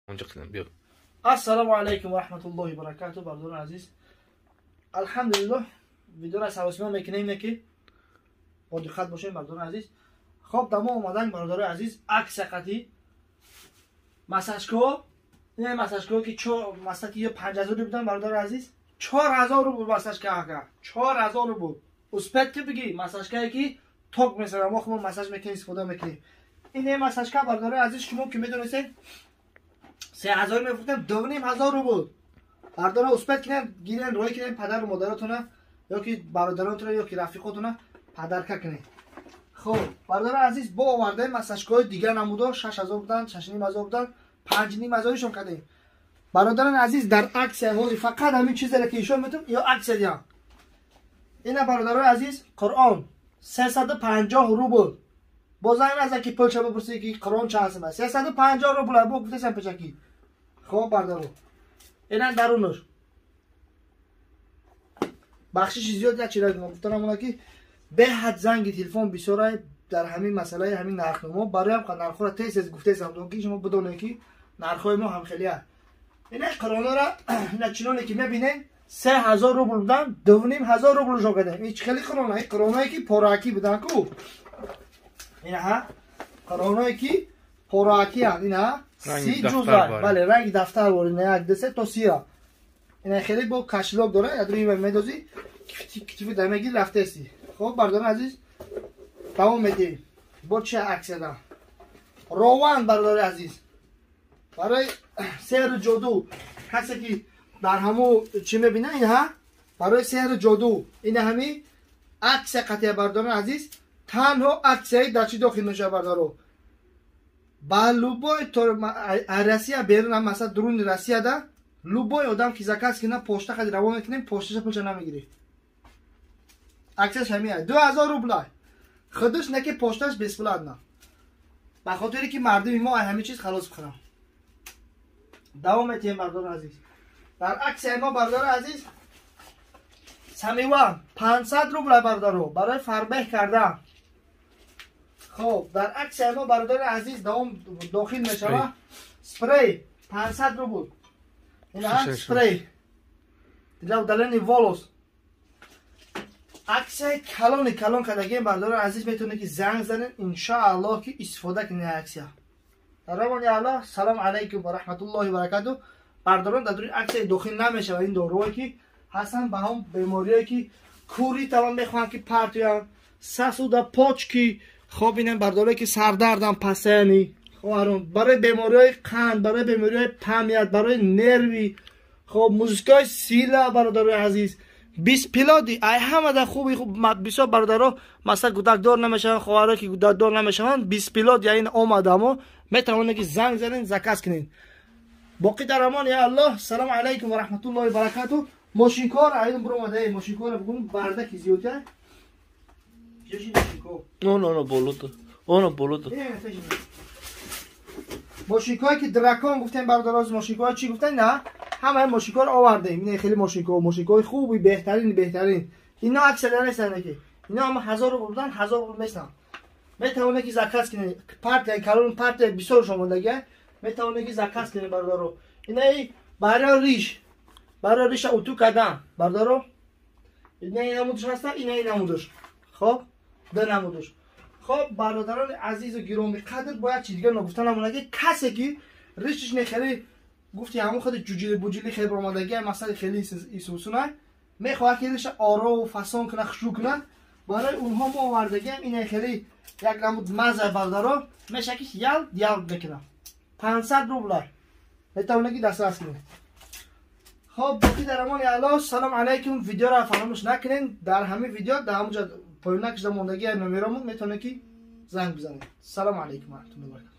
Онҷо қилам, биё. Ассалому алайкум ва раҳматуллоҳи ва баракатуҳ, бародарони азиз. Алҳамдулиллоҳ, видеоро саросима мекунем, ки бо диққат бошем, бародарони азиз. Хоб, дамо омадан, бародарони азиз, аксия қатӣ массажко, ин массажко ки масалан ё 5000 будан, бародарони азиз, 4000 рубл массажка ака, 4000 рубл. Успеть ки бигӣ массажкае ки ток мезанам, мо худмон массаж мекунем, истифода мекунем. Ин массажка, бародарони азиз, шумо ки медонистед, 3000 мефурӯхтем, 2500 рубл. Бародарон, успеть кунем, гирен, рой кунем, падару модаратона ё ки бародаронтона ё ки рафиқотона подарка кунем. Хоб, бародарони азиз, бо овардаем массажкаҳои дигар намудо, 6000 будан, 6500 будан, 5500-шон кардем. Бародарони азиз, дар аксия ҳозир фақат ҳамин чизере ки ишон метавон ё аксия диҳам. Ина, бародарони азиз, Қуръон 350 рубл. Боз занг назан ки пулша бипурсӣ, ки Қуръон чанд сум аст. 350 рубл бо гуфтесам пешакӣ. Хоб, бародаро, ина дарунаш бахшиши зиёд. Як чиз гуфтанам она ки беҳад занги телефон бисёра дар ҳамин масъалаи ҳамин нархномо. Бароям нархҳоро тез тез гуфтесам, ки шумо бидонед, ки нархҳои мо ҳамхелия. Ина қуръонора, ина чиноне ки мебинем, 3000 рубл будан, 2500 рубл шо кардем. Ин хеле қуръона, ин қуръоное ки пораакӣ будан ку, ина қуръоное ки пораакиянд, ина 30 ҷуза, бале, ранги дафтар вор, ина як десе то сира. Ина хеле бо кошелёк дора, ядруи медозӣ, китифи дамегир, рафтеси. Хоб, бародарони азиз, давом медиҳем. Бо чи аксияда? Рован, бародари азиз, барои сеҳру ҷоду. Касе ки дар ҳамо чӣ мебина, инҳа барои сеҳру ҷоду. Ина ҳами аксия қатия, бародарони азиз, танҳо аксияи дар чӣ дохил мешавад, бародаро? Ба любой Россия берун, масалан, дуруни Россияда любой одам ки заказ кина, пошта хади равон мекунем, пошташа пулша намегирӣ. Аксияш ҳамия 2000 рубла худаш не ки пошташ бесплатно, ба хотире ки мардуми мо ай ҳамин чиз халос бихӯрам. Давом метиҳем, бародари азиз. Дар аксияи мо, бародари азиз, самиван 500 рубла, бародаро, барои фарбеҳ кардан. Хоб, дар аксияи мо, бародари азиз, давом дохил мешавад спрей 500 рубл. Ина спрей для удаления волос. Аксияи калони калон кардагием, бародари азиз, метавонед ки занг занед, иншоаллоҳ, ки истифода кунед аксия. Дар ромони Аллоҳ, салому алайкум ва раҳматуллоҳи баракату. Бародарон, дар дури аксияи дохил намешавад ин доруое ки ҳастанд ба ҳам бемориое ки кӯри тавон мехоҳанд ки партоянд, сасуда, почки. Хоб, инам бародарое ки сардардан пасаяни, хоҳарон, барои бемориҳои қанд, барои бемориҳои память, барои нерви. Хоб, музикаи сила, бародарои азиз, бесплодие, ай ҳамада хуби. Бисёр бародаро, масалан, гудакдор намешаванд, хоҳаро ки гудакдор намешаванд, бесплодие ин омадамо, метавонед ки занг занед, заказ кунед. Боқӣ дар амон я Аллоҳ, салому алайкум ва раҳматуллоҳи баракату. Мошинкор айдум буромада, мошинкора бугун, бардаки зиёдя. Оно болото, оно болото. Мошинкое ки дракон гуфтем, бародароз, мошинкое чӣ гуфтем, на ҳамаи мошинкоро овардем. Ина хеле мошинко, мошинкои хуби, беҳтарин, беҳтарин. Ино аксия нестанд ки ино ҳама 1000 рубл будан, 1000 рубл местанд. Метавонед ки заказ кунед, партия калон, партия бисёр шомондагия, метавонед ки заказ кунед, бародаро. Инаи барои риш, барои риша уту кардан, бародаро, инаи намудаш ҳаста, инаи намудаш. Хоб, ду намудаш. Хоб, бародарони азизу гиромӣ қадр, бояд чи дигар ногуфта намонад, ки касе ки ришиш нехеле гуфти, ҳамон худи ҷуҷили буҷили хел баромадагия, масъали хеле исусуна, мехоҳад ки риша орову фасон кунад, хушрӯ кунад, барои онҳо мо овардагиам ина хеле як намуд маза, бародаро, меша ки ялт ялт мекунад, 500 рубла, метавонед ки дастрас кунед. Хоб, боқӣ дар амони Аллоҳ, салом алайкум. Видеоро фаромӯш накунед, дар ҳамин видео дар ҳамонҷа поёна кашида мондагия номеромон, метавонед ки занг бизанед. Салому алайкум ва раҳматуллоҳи баракату.